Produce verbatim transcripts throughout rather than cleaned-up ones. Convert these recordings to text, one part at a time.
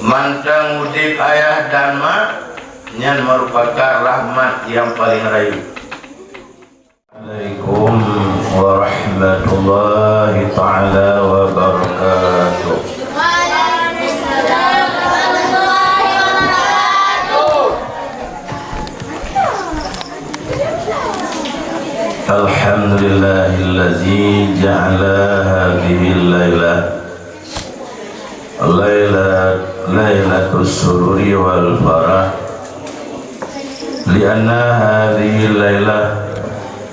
Mantong udeb ayah dan mak, nyan meurupakan rahmat nyang paleng rayeuk. Assalamualaikum warahmatullahi taala wabarakatuh. Alhamdulillahillazi ja'ala hadzihil lailah Lailat-, lailatus sururi wal farah, lianna hadhihi lailah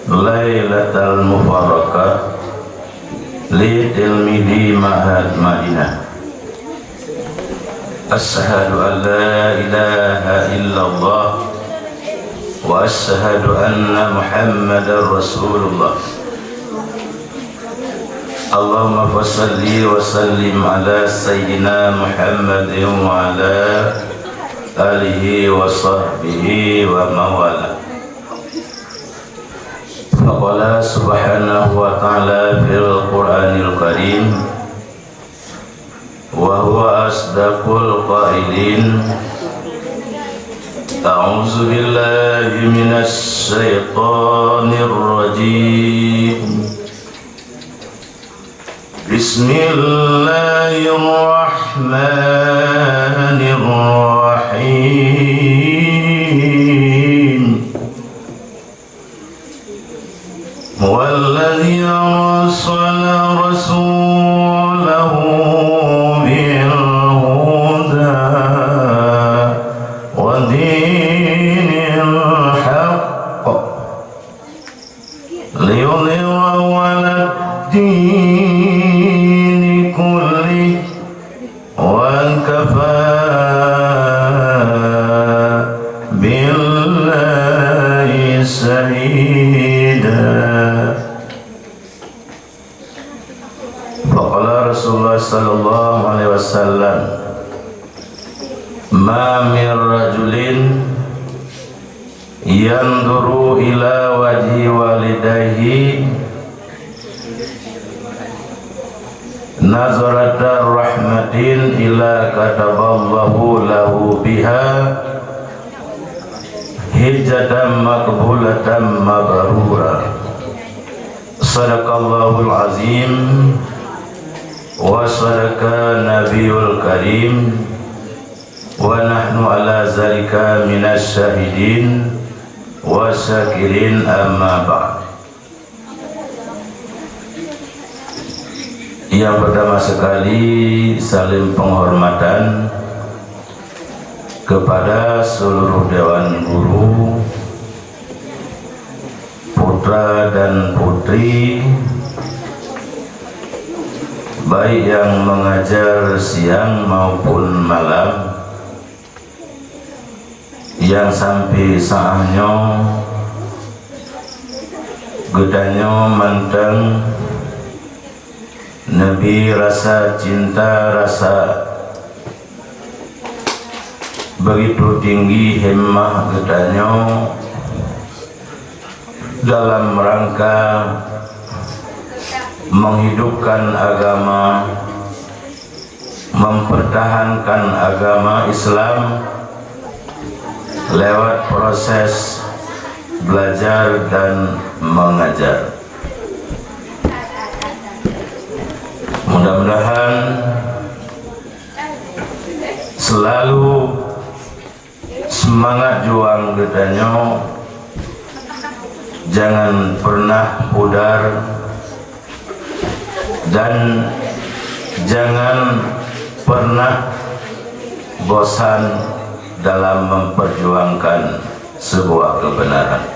lailatal mufaraqah li tilmidhi Ma'had Madinah. Asyhadu an la ilaha illallah wa asyhadu anna Muhammadar Rasulullah. Allahumma fasalli wa sallim ala Sayyidina Muhammadin wa ala alihi wa sahbihi wa mawala. Faqala subhanahu wa ta'ala fil Qur'anil Karim, wa huwa asdaqul qailin. A'udzu billahi minasy syaithanir rajim. Bismillahirrahmanirrahim. Huwallazi arsala rasulahu bil huda wa dinil haqq liyudhhirahu 'alad dini kullih wa kafa billahi syahida. Faqala Rasulullah sallallahu alaihi wasallam, "Ma min rajulin yanzuru ila wajhi walidayhi nazarata rahmatin illa kataballahu lahu biha hijjatan maqbulatan mabrura." Sadaqallahul azim wa sadaqa nabiyul karim, wa nahnu ala zalika minasy syahidin wa syakirin, amma ba'd. Yang pertama sekali, salam penghormatan kepada seluruh dewan guru, putra dan putri, baik yang mengajar siang maupun malam, nyang sampai saat nyoe geutanyoe mantong neubi rasa cinta, rasa begitu tinggi himmah geutanyoe dalam rangka menghidupkan agama, mempertahankan agama Islam lewat proses belajar dan mengajar. Mudah-mudahan selalu seumangat juang geutanyoe jangan pernah pudar dan jangan pernah bosan dalam memperjuangkan sebuah kebenaran.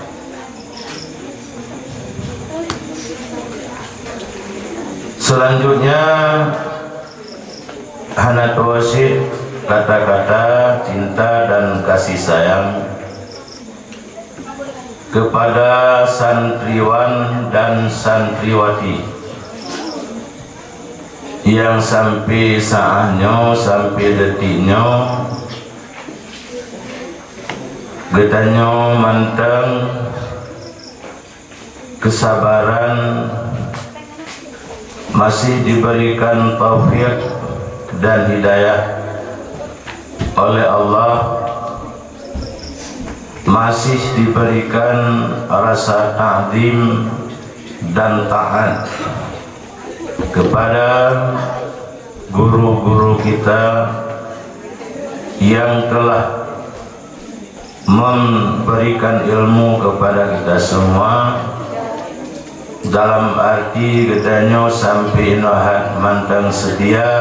Selanjutnya, hana tuwoe cit kata-kata cinta dan kasih sayang kepada santriwan dan santriwati nyang sampai saat nyoe, sampai detik nyoe, geutanyoe mantong kesabaran, masih diberikan taufik dan hidayah Oleh Allah masih diberikan rasa takzim dan taat kepada guru-guru kita yang telah memberikan ilmu kepada kita semua, dalam arti geutanyoe sampai nyoe hat mantong setia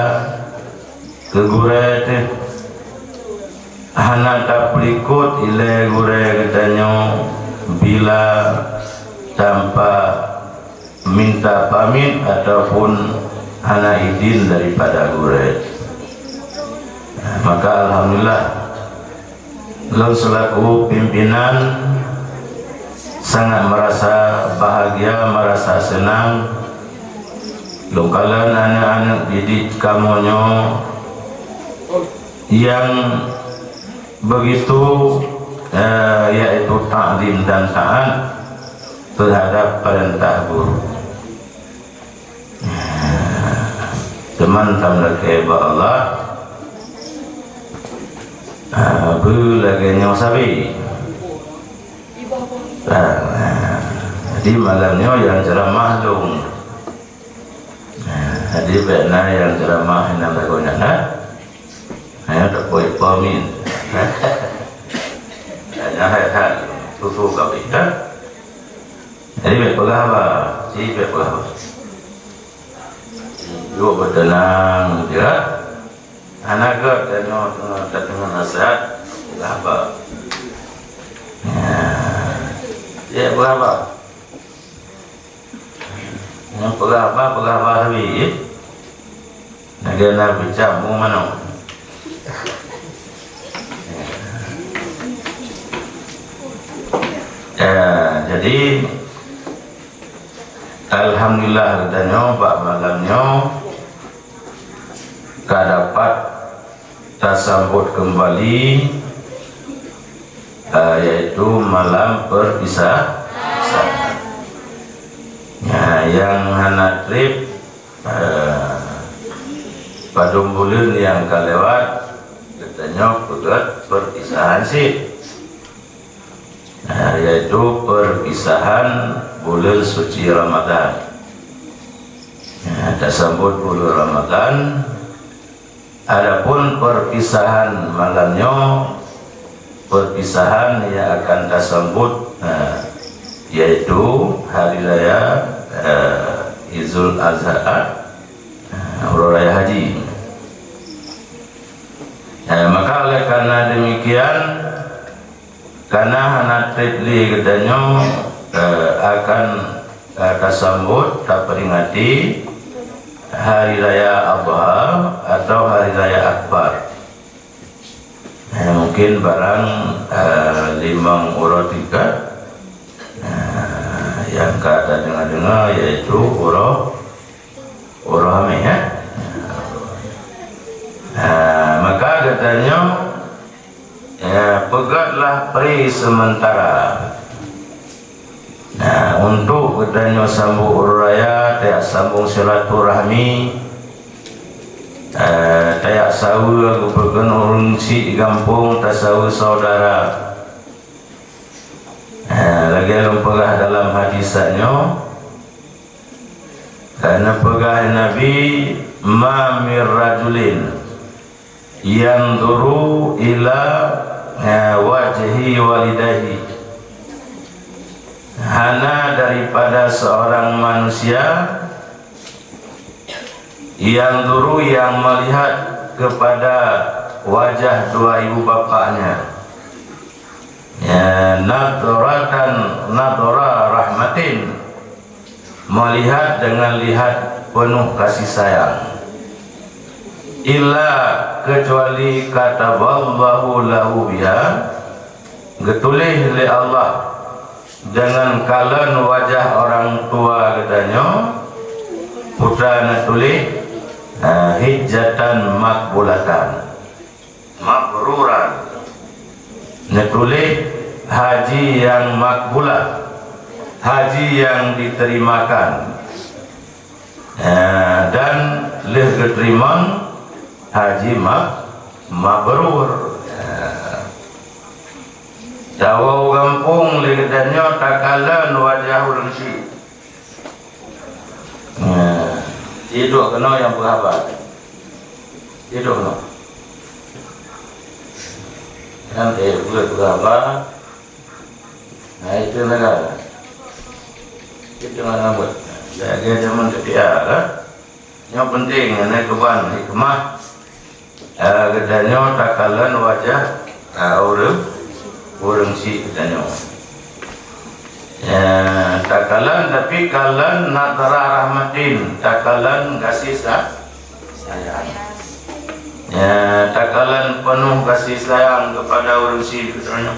keu gurée teuh, hana tapeulikot ilée gurée geutanyoe bila tanpa minta pamit ataupun hana idin daripada gurée. Maka alhamdulillah, lôn selaku pimpinan sangat merasa bahagia, merasa senang. Lôn kalon aneuk-aneuk didik kamoe nyoe yang begitu, eh, yaitu takzim dan taat terhadap perintah guru. Teuma tameulakée bak Allah, ah, beu lagée nyoe sabe. Ah, jadi malam nyoe nyang ceuramah lôn. Ah, jadi bék na nyang ceuramah nyang lagoe nyan, ha? Hanya tapoi peumin. Hanya hai-hai susu kawin, ha? Jadi, bék peugah haba, ci bék peugah haba. Duek beuteunang, ya. Hana gét, tanyoe, tanyoe, tanyoe nasihat, peugah haba. Ya. Ya, peugah haba. Nyang peugah haba, peugah haba sabe, ya. Lagée na beucam mu manok. Eh, jadi, alhamdulillah, geutanyoe bak malam nyoe ka dapat tasambot keumbali, eh, yaitu malam perpisahan. Nah, nyang hana treb, eh, padum buleuen nyang ka lewat, geutanyoe peugét perpisahan cit. Nah, yaitu perpisahan buleuen suci Ramadan. Nah, tasambot buleuen Ramadan. Adapun perpisahan malam nyoe, perpisahan yang akan tasambot, nah, yaitu hari raya, eh, Idul Adha, eh, Uroe Raya Haji. Eh, maka oleh karena demikian, karena hana treb lé geutanyoe, eh, akan, eh, tasambot, taperingati Hari Raya Adha atau Hari Raya Akbar. Eh, mungkin barang, eh, limong uroe tiga, eh, nyang ka tadeungo-deungo, yaitu uroe, uroe Hamèh, ya. Eh, maka geutanyoe, ya, peugötlah pri sementara. Nah, untuk geutanyoe sambot uroe raya, tajak sambong silaturahmi, eh, tajak saweue geupeukheun ureueng chik gampông, tasaweue saudara. Eh, lagèe lôn peugah dalam hadis nyoe, karena peugah Nabi, "Ma mir rajulin yanzuru ila, eh, wajhi walidayhi." Hana daripada seorang manusia yanzuru yang melihat kepada wajah dua ibu bapaknya. Ya, nadratan, nadra rahmatin, melihat dengan lihat penuh kasih sayang. Illa, kecuali, kataballahu lahu biha, geutuléh lé Allah dengan kalon wajah orang tua geutanyoe, putra neutuléh, eh, hijjatan makbulatan. Mabruran. Neutuléh haji yang makbulah, haji yang diterimakan. Eh, dan lheueh geuteurimong haji mak-, Mabrur. Ya. Tawoe u gampông lé geutanyoe takalon wajah ureuëng syiek. Ya. Sidroe keunoe nyang peuhaba. Sidroe keunoe. Kan, eh, buet peuhaba. Nah, itu negara. Itu mana buat. Lagée jameun keutia lah. Nyang penting, nyan keuban hikmah, eh, geutanyoe takalon wajah, eh, ureuëng, ureuëng syiek geutanyoe. Ya, takalon, tapi kalon nadharah rahmatin, takalon gaséh sa-, sayang. Ya, takalon penuh gaséh sayang kepada ureuëng syiek geutanyoe.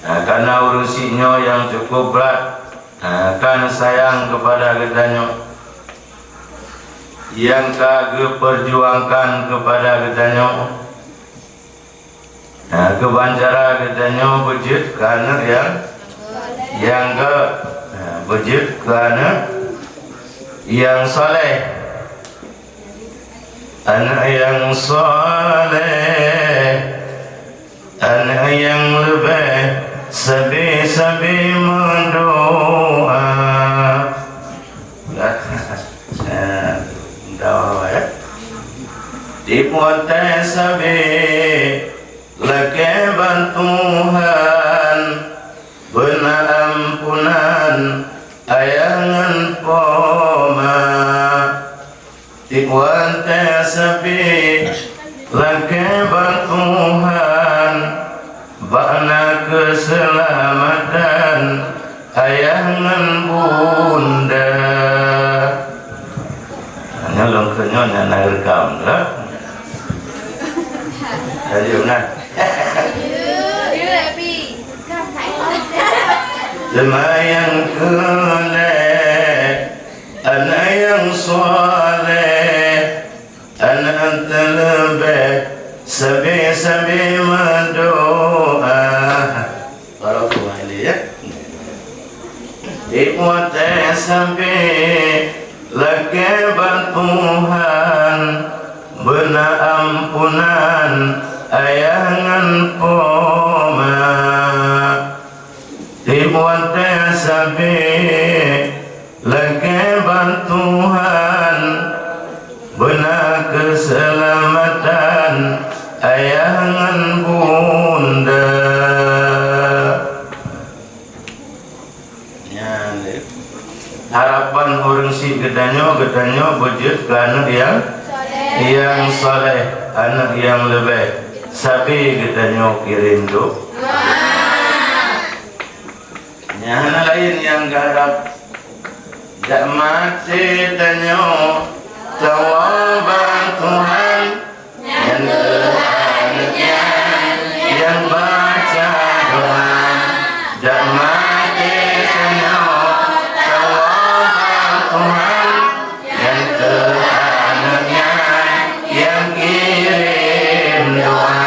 Nah, karena ureuëng syiek nyoe nyang cukup brat, nah, kan sayang kepada geutanyoe, nyang ka geuperjuangkan kepada geutanyoe. Nah, keuban cara geutanyoe beujeuet keu aneuëk nyang, nyang gét, nah, beujeuet keu aneuëk nyang saleh. Aneuëk nyang saleh, aneuëk nyang leubeh sabe-sabe meudoá. Nah, doá, ya. Di watée sabe lakée bak Tuhan, beuna ampunan ayah ngon poma. Di watée sabe lakée bak Tuhan, bak na keuseulamatan ayah ngon bunda. Nyoe lôn keu nyoe nyang na rekam, ya. Ayo, nah. Seumayang keu lhée, aneuëk nyang saleh, aneuëk teuleubeh sabe-sabe meudoá. Barakallahu ilaihi, ya. Di watée sabe lakée bak Tuhan, beuna ampunan ayah ngon poma. Di watée sabe lakée bak Tuhan, beuna keuseulamatan ayah ngon bunda. Nyan lé. Harapan ureuëng syiek geutanyoe, geutanyoe beujeuet keu aneuëk nyang, nyang saleh, aneuëk nyang leubeh. Sabe geutanyoe kirém doá. Nyan hana laén nyang geuharab. Dak maté tanyoe tawoe bak Tuhan, nyan keuh aneuëk nyan nyang baca doá. Dak maté tanyoe tawoe bak Tuhan, nyan keuh aneuëk nyan nyang kirém doá.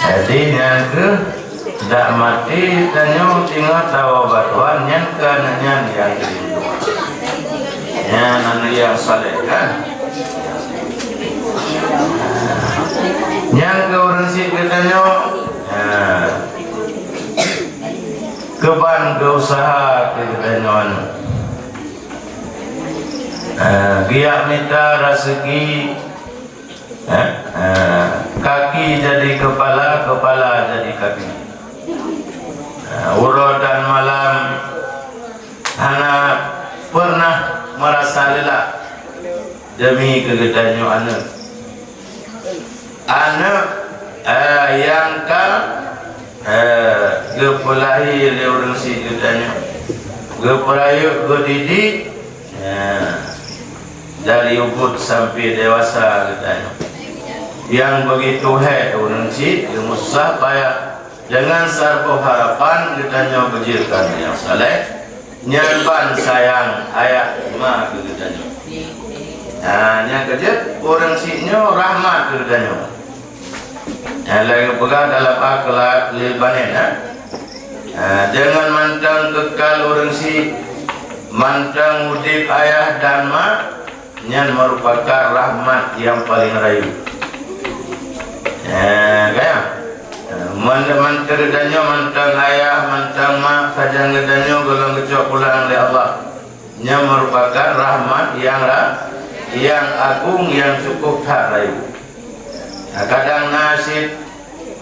Jadi nyan keuh dak maté tanyoe tinggai tawoe bak Tuhan, nyan keuh aneuk nyan nyang dirindu. Nyan aneuk nyang saleh kan? Nyan keuh ureueng syiek geutanyoe. Ha. Keuban geuusaha keu geutanyoe. Eh, geujak mita raseuki, eh, eh, kaki jadi keupala, keupala jadi kaki. Eh, uroe dan malam hana pernah merasa lelah demi keu geutanyoe aneuk. Aneuk, eh, nyang ka, eh, geupeulahé lé ureueng syiek geutanyoe, geupeurayeuk, geudidik, eh, dari ubit sampai dewasa geutanyoe. Nyang begitu hék ureueng syiek, geumeususah payah. Deungon saboh harapan geutanyoe beujeuet keu aneuk nyang saleh, nyan ban sayang ayah ma keu geutanyoe. Ha, nyang keujeuet, ureueng syiek nyoe rahmat keu geutanyoe. Nyang lagée geupeugah dalam akhlak lil banin, ha? Ha, deungon mantong keukal ureueng syiek, mantong udeb ayah dan ma, nyan meurupakan rahmat nyang paleng rayeuk. Eh, kaya? Eh, man-, mantong geutanyoe, mantong ayah, mantong ma, sajan geutanyoe gohlom geucok pulang lé Allah. Nyan meurupakan rahmat nyang ra-, nyang agong, nyang cukup that rayeuk. Nah, kadang na cit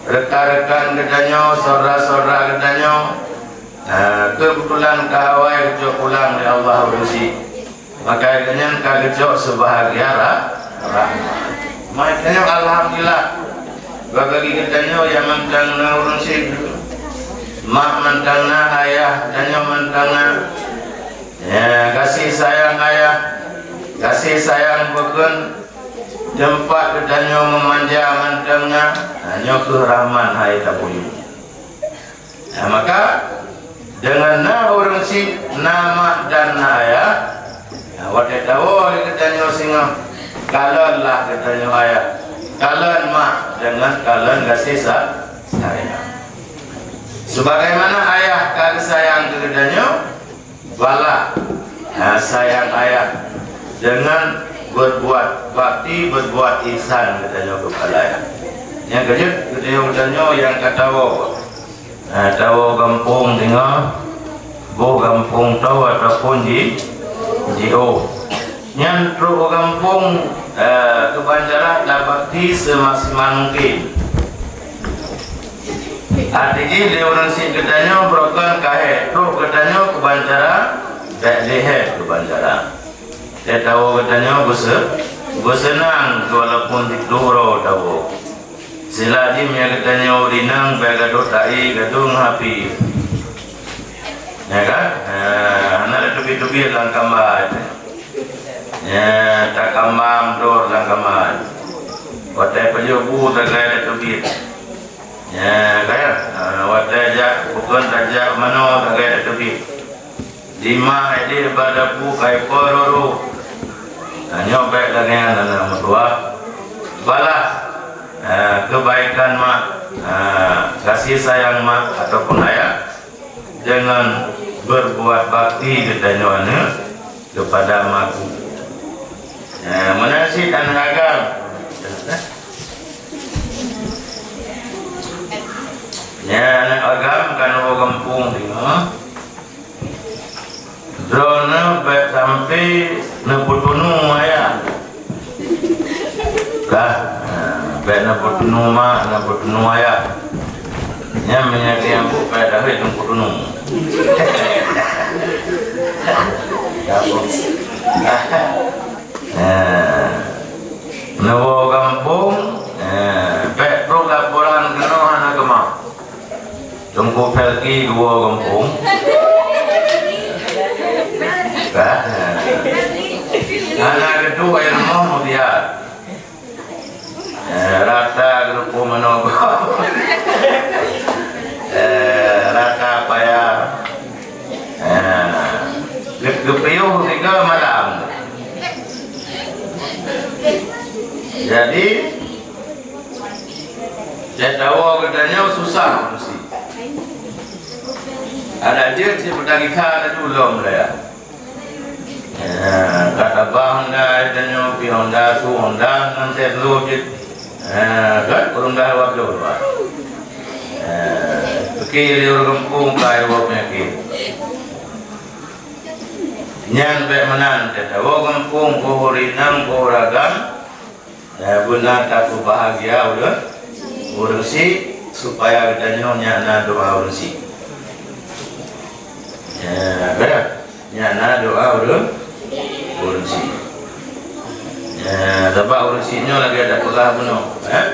rekan-rekan geutanyoe, syedara-syedara geutanyoe, nah, keubeutulan ka awai geucok pulang lé Allah ureueng syiek. Maka geuh nyan ka geucok seubahagian ra-, rahmat. Makajih alhamdulillah, bagi geutanyoe nyang mantong na ureueng syiek, mak mantong na, ayah geutanyoe mantong na. Ya, kasih sayang ayah, kasih sayang bukon, teumpat geutanyoe meumanja mantong na, nyoe keuh rahmat hai tapujoe. Nah, maka deungon na ureueng syiek, na mak dan na ayah, nah, watée tawoe lé geutanyoe singoh, kalon lah geutanyoe ayah, kalon mak deungon kalon gaséh sa-, sayang. Sebagaimana ayah ka geusayang keu geutanyoe, balah, nah, sayang ayah deungon berbuat bakti, berbuat ihsan geutanyoe keupada ayah. Nyang keujeuet geutanyoe, geutanyoe nyang ka tawoe. Nah, tawoe gampông singoh, boh gampông toe ataupun ji-, jiôh. Nyan trok u gampông, eh, keuban cara tabakti seumaksimal mungken. Até jih lé ureueng syiek geutanyoe, beurokon ka hék, trok geutanyoe keuban cara, bék lé hék keuban cara. Teuh tawoe geutanyoe beuse-, beuseunang, walaupun di uroe tawoe. Silazim nyang geutanyoe rinang bak gadôh tahi, gadôh ngon api. Ya kan? Ha, hana teubiet-teubiet lam kama. Ya, takama meudôh lam kama. Watée pajoh bu tagai teubiet. Ya, kan? Ha, watée jak bukon tajak manoe tagai teubiet. Di ma édeh bak dapu kai po roro. Nah, nyoe bék lagée nyan aneuk meutuah. Balah, eh, kebaikan mak, eh, kasih sayang mak ataupun ayah deungon berbuat bakti geutanyoe aneuk keupada mak. Eh, meunan cit aneuk agam. Nyan aneuk agam ka neuwoe gampông singoh. Droeneuh bék sampai neupeutunu ayah. Dah, ha, bék neupeutunu mak, neupeutunu ayah. Nyan meunyo nyang buk bék dahé neupeutunu. Ha. Neuwoe gampông, ha, bék trok laporan keunoe hana keumah. Teungku Felki geuwoe gampông. Bah, hana geuduek i rumoh mulia. Eh, rata geurumpok meunoe gob. Eh, rata paya. Eh, geu-, geupiôh tiga malam. Jadi, teuh tawoe geutanyoe susah ureuëng syiek. Adak jeuet si peutagih that laju lom lé. Eh, ka tabah Honda, tanyoe pi Honda, su Honda, ngon teh bloe jeuet. Eh, kan? Ureuëng dah dua puluh dua. Eh, pikir di ureuëng gampông, ka iwoe peunyakét. Nyan bék meunan, teuh tawoe gampông, boh ureuëng inong, boh ureuëng agam. Eh, beuna tapeubahgia ulôn, ureuëng syiek, supaya geutanyoe nyan na doa ureuëng syiek. Eh, beuna, nyan na doa ureuëng, ureuëng syiek. Eh, sabab ureuëng syiek nyoe lagée tapeugah bunoe, eh?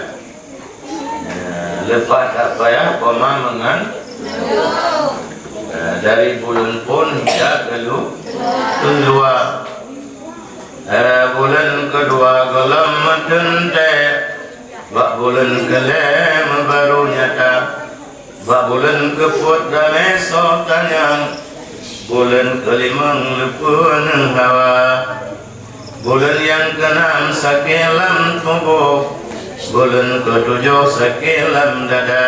Eh, leupah that payah, poma meungan, eh, dari buleuen phon hingga keulu-, keuluwa. Eh, buleuen keudua gohlom meuteuntée, bak buleuen keulhée meubaru nyata, bak buleuen keupeuet damé soe tanyong, buleuen keulimong leupeuneuk hawa, buleuen nyang keunam sakét lam tuboh, buleuen keutujoh sakét lam dada.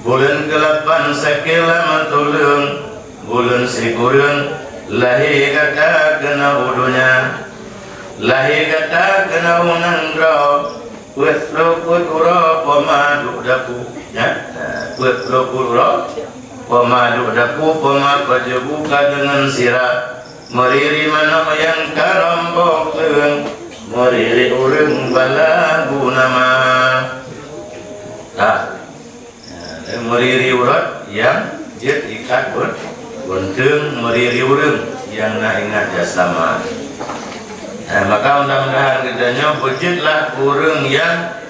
Buleuen keulapan sakét lam tuleueng, buleuen sikureueng lahé gata keunoe u donya. Lahé gata keunoe u nanggroe, peuet ploh peuet uroe poma duek dapu, ya. Peuet ploh peuet uroe poma duek dapu, poma pajoh buka deungon sira, meuriri manok nyang karambok leueng, meuriri ureuëng balagu nama. Nah, Nah, meuriri urat nyang jeuet ikat bun-, bunteung, meuriri ureuëng nyang na ingat jasa ma. Nah, maka mudah-mudahan geutanyoe beujeuetlah ureuëng nyang,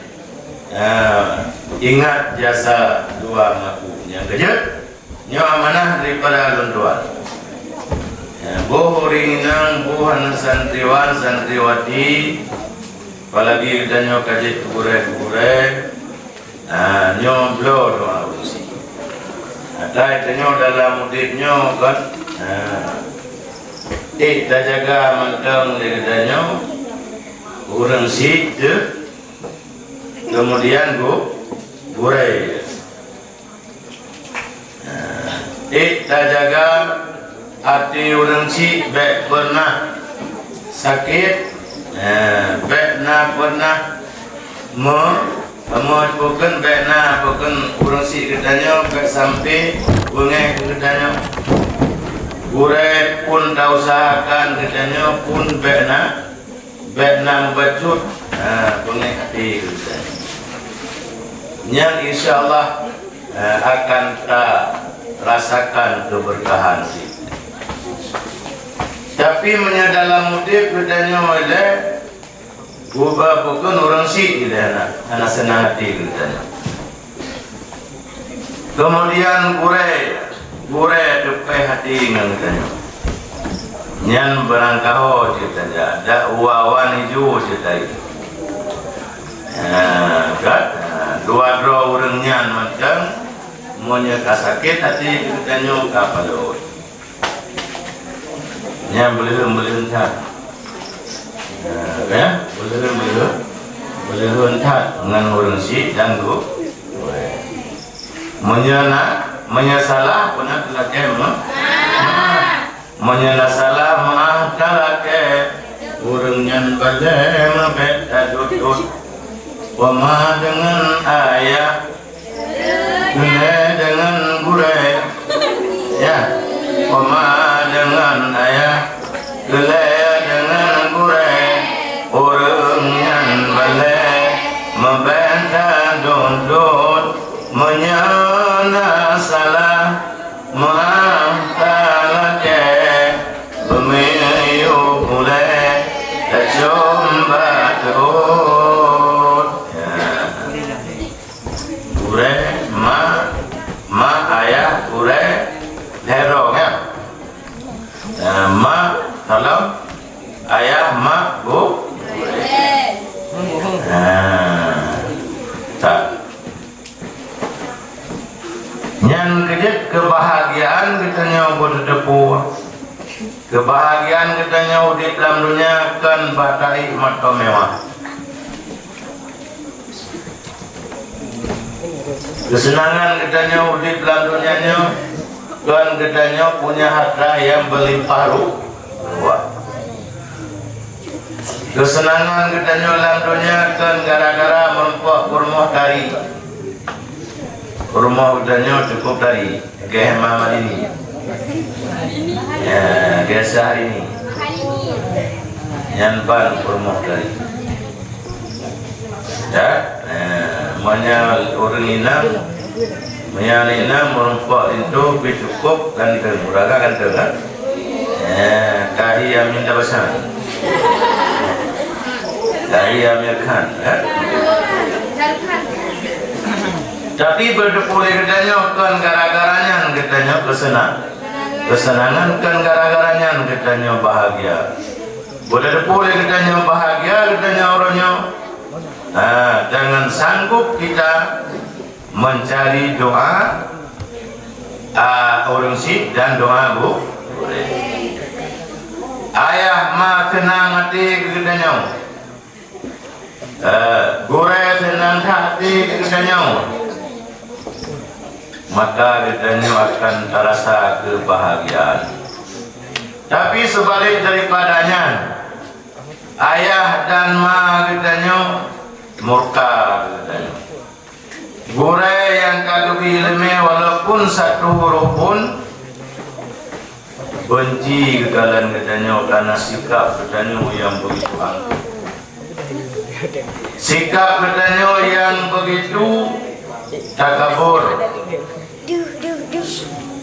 ah, ingat jasa dua ma ku. Nyang keujeuet, nyoe amanah daripada lôn tuan. Nah, boh ureuëng inong, boh aneuk santriwan, santriwati, apalagi geutanyoe ka jeuet keu gurée-keu gurée, Nah, nyoe bloe doa ureuëng syiek. Atai tanyoe dalam udeb nyoe kan, nah, ék tajaga mantong lé geutanyoe ureuëng syiek teuh, keumudian gu-, gurée. Nah, ék tajaga até ureuëng syiek bék peureunah sakét, eh, bék na peureunah meu-, meu-, peukén bék na peukén ureuëng syiek geutanyoe bék sampai beungéh keu geutanyoe. Gurée pun tausahakan geutanyoe pun bék na Bék na meubacut, ha, beungéh até geutanyoe. Nyan insya Allah, ha, akan tarasakan keubeurkahan jih. Tapi meunyoe dalam udeb geutanyoe ilée, geuba peukon ureuëng syiek ilée hana, hana seunang até geutanyoe. Keumudian gurée, gurée teupéh até ngon geutanyoe. Nyan barangkaho cit saja, dak uwa-uwa nijo cit saja. Nah, kan? Nah, dua droe ureuëng nyan mantong, meunyoe ka sakét até geutanyoe ka palot. Nyan beuleuheun-beuleuheun that. Nah, ya, beuleuheun-beuleuheun. Beuleuheun that ngon ureuëng syiek dan gurée. Meunyoe na, meunyoe salah, peue na talakée meu'ah. Meunyoe na salah, meu'ah talakée. Ureuëng nyan balée meubék taduek-duek. Poma deungon ayah, keulée deungon gurée. Ya, poma deungon ayah, keulée deungon gurée. Ureuëng nyan balée meubék taduek-duek. Meunyoe na salah, meu'ah talakée, beumiyueb ulée tacom bak rot. Ya. Gurée, ma, ma, ayah, gurée, lhée droe, ya. Ya, ma, tolong, ayah, ma, bu. Ya. Tak. Nyan keujeuet keubahagiaan geutanyoe beuteuteupeue. Keubahagiaan geutanyoe udeb lam donya kon bak taék mantong meuwah. Keuseunangan geutanyoe udeb lam donya nyoe, kon geutanyoe punya harta nyang meulimpah ru-, ruah. Keuseunangan geutanyoe lam donya kon gara-gara meurumpok peurumoh tari. Peurumoh geutanyoe cukup tari, geuh Mama Dini. Ya, geuh Syahrini. Nyan ban peurumoh tari. Ya, eh, meunyoe ureueng inong, meunyoe inong meurumpok linto pih cukup ganteng, ureueng ganteng, kan? Eh, ka hi Amin Tabasan. Ka hi Amir Khan, kan? Tapi beuteupeue lé geutanyoe kon gara-gara nyan geutanyoe keuseunang-, keuseunangan, kon gara-gara nyan geutanyoe bahagia. Beuteupeue lé geutanyoe bahagia geutanyoe uroe nyoe. Ha, dengan sanggup kita mencari doa, a, ureueng syiek dan doa gu-, gurée. Ayah ma seunang até keu geutanyoe. Eh, gurée seunang that até keu geutanyoe. Maka geutanyoe akan tarasa keubahagiaan. Tapi seubalek daripada nyan, ayah dan ma geutanyoe murka keu geutanyoe. Gurée nyang ka geubri iéleumé walaupun satu huruf pun beunci keu kalon geutanyoe karena sikap geutanyoe nyang beugitu angkuh. Sikap geutanyoe nyang beugitu takabur.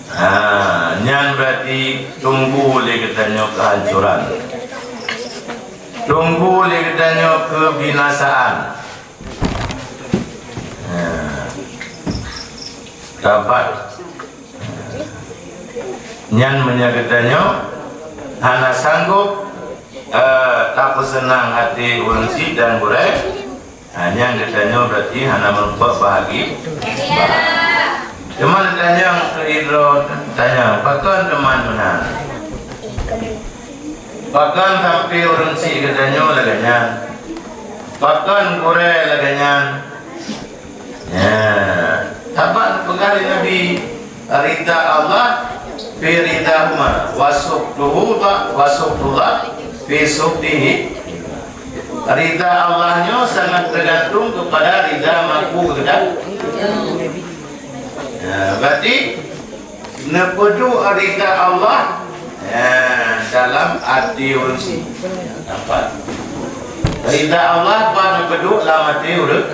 Ha, nyan berarti tunggu lé geutanyoe keuhancuran. Tunggu lé geutanyoe keubinasaan. Ha. Tabat. Nyan meunyoe geutanyoe hana sanggob, eh, tapeuseunang até ureueng syiek dan gurée, ha, nyan geutanyoe berarti hana meurumpok bahagi-, bahagia. Teuma tanyong keu droe, tanyong, pakon teuma meunan? Pakon sampoe ureueng syiek geutanyoe lagée nyan? Pakon gurée lagée nyan? Nah, saban peugah lé Nabi, "Rida Allah fi ridahuma, wa sukhtuhu, wa sukhtullah fi sukhtihi." Rida Allah nyoe sangat teugantung keupada rida makhluk geutanyoe. Nah, berarti neupeuduek rida Allah, ya, dalam até ureueng syiek. Nampak? Rida Allah ban neupeuduek lam até ureueng.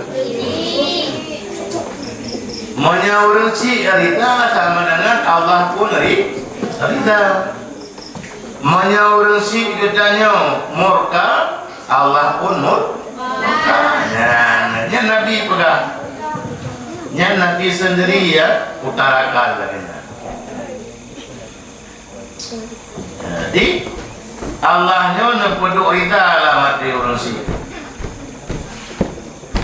Meunyoe ureueng syiek rida, sama dengan Allah pun ri-, rida. Meunyoe ureueng syiek geutanyoe murka, Allah pun mur-, murka. Nyan, nyan Nabi peugah. Nyan Nabi sendiri ya utarakan lagée nyan. Jadi, Allah nyoe neupeuduek rida lam até ureueng syiek.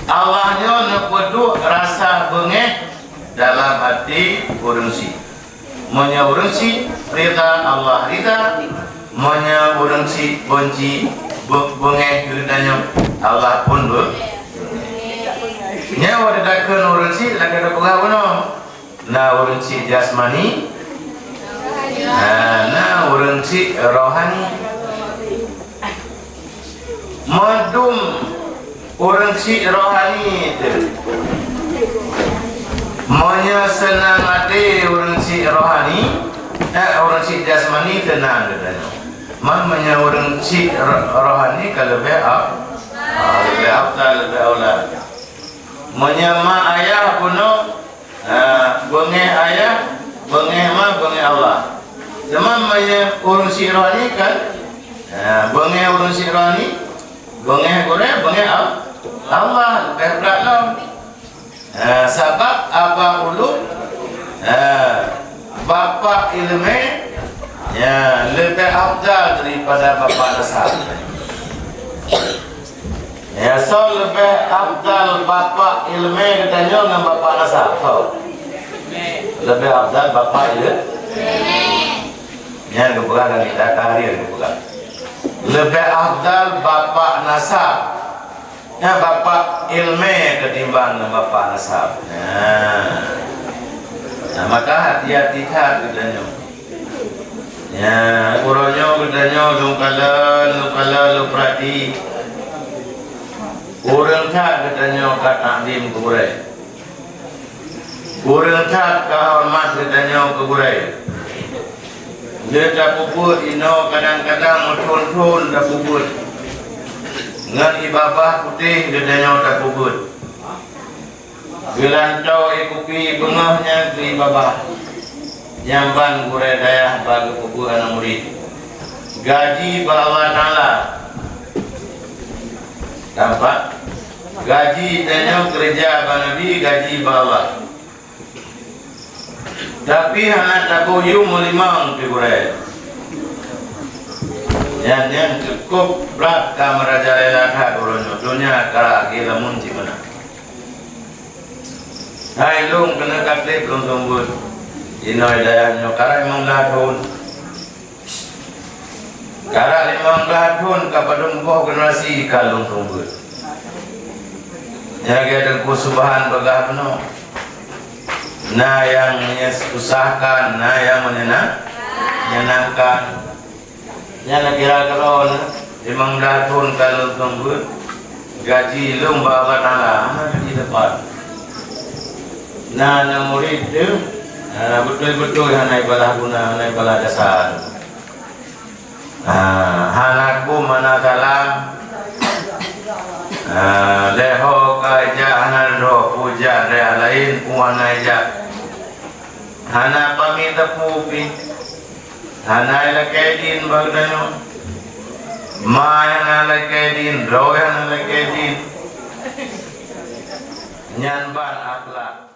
Allah nyoe neupeuduek rasa beungéh dalam até ureueng syiek. Meunyoe ureueng syiek rida, Allah rida. Meunyoe ureueng syiek beunci, be-, beungéh keu geutanyoe, Allah pun be-, nyoe watée takheun ureueng syiek lagée tapeugah bunoe. Na ureueng syiek jasmani, na, na ureueng syiek rohani. Meudum ureueng syiek rohani teuh. Meunyoe seunang até ureueng syiek rohani, eh, ureueng syiek jasmani seunang geutanyoe. Man meunyoe ureueng syiek ro-, rohani ka leubeh af-, ah, leubeh afdal, leubeh aula. Meunyoe ma ayah bunoe, ah, beungéh ayah, beungéh ma, beungéh Allah. Teuma meunyoe ureueng syiek rohani kan, ah, beungéh ureueng syiek rohani, beungéh gurée, beungéh Al-, Allah, leubeh brat lom. Ah, sabab aba ulum, ah, bapak iéleumé, ya, leubeh afdal daripada bapak nasab. Ya, soe leubeh afdal bapak iéleumé geutanyoe ngon bapak nasab? Soe? Leubeh afdal bapak iéleumé. Nyan geupeugah lam kitab tahrir geupeugah. Leubeh afdal bapak nasab. Nyan bapak ileumèe keutimbang ngon bapak nasab. Nah. Nah, maka hati-hati that geutanyoe. Nyan, uroe nyoe geutanyoe lôn kalon, lôn kalon, lôn peurati. Ureueng that geutanyoe ka takzim keu gurèe. Ureueng that ka horeumat geutanyoe keu gurèe. Lé tapeubuet inoe kadang-kadang meuthôn-thôn tapeubuet. Ngon ie babah putéh geutanyoe tapeubuet. Geulantoe ie kupi beungoh nyan keu ie babah. Nyan ban gurèe dayah bak geupeubuet aneuk murit. Gaji bak Allah Taala. Tampak? Gaji tanyoe keureuja bak Nabi, gaji bak Allah. Tapi hana taboh yum meulimong keu gurèe. Nyan, nyan cukôp brat ka meurajalela that uroe nyoe. Donya ka lagèe lamun cit meunan. Hai lôn keuneuk ka trép lôn seumeubeuet. Inoe dayah nyoe karab limong blaih thôn. Karab limong blaih thôn ka padum boh generasi ka lôn seumeubeuet. Nyan lagèe Teungku Subhan peugah bunoe. Na nyang menyusahkan, na nyang menyenang-, menyenangkan. Nyan kira keudroe, limong blaih thôn ka lôn seumeubeuet, gaji lôn bak Allah Taala, hana gaji teumpat. Na aneuk murit teuh, na beutôi-beutôi hana ibalah guna, hana ibalah jasa. Ah, hana kum, hana salam. Ah, lheuh ho ka ijak hana droe, peue jak dayah laén, peue hana ijak. Hana pamit teupeu pih. Hana ilakèe dhin bak geutanyoe. Ma hana ilakèe dhin, droe hana ilakèe dhin. Nyan ban akhlak.